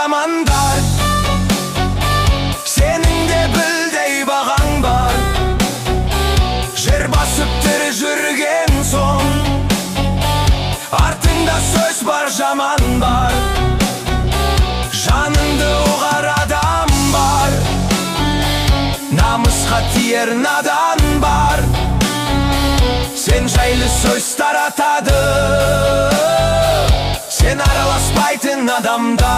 жамандар. Сенің де білдей бағаң бар. Жер басып тірі жүрген соң, артыңда сөз бар, жаман бар. Жаныңды ұғар адам бар, намысқа тиер надан бар. Сен жайлы сөз таратады, сен араласпайтын адамдар.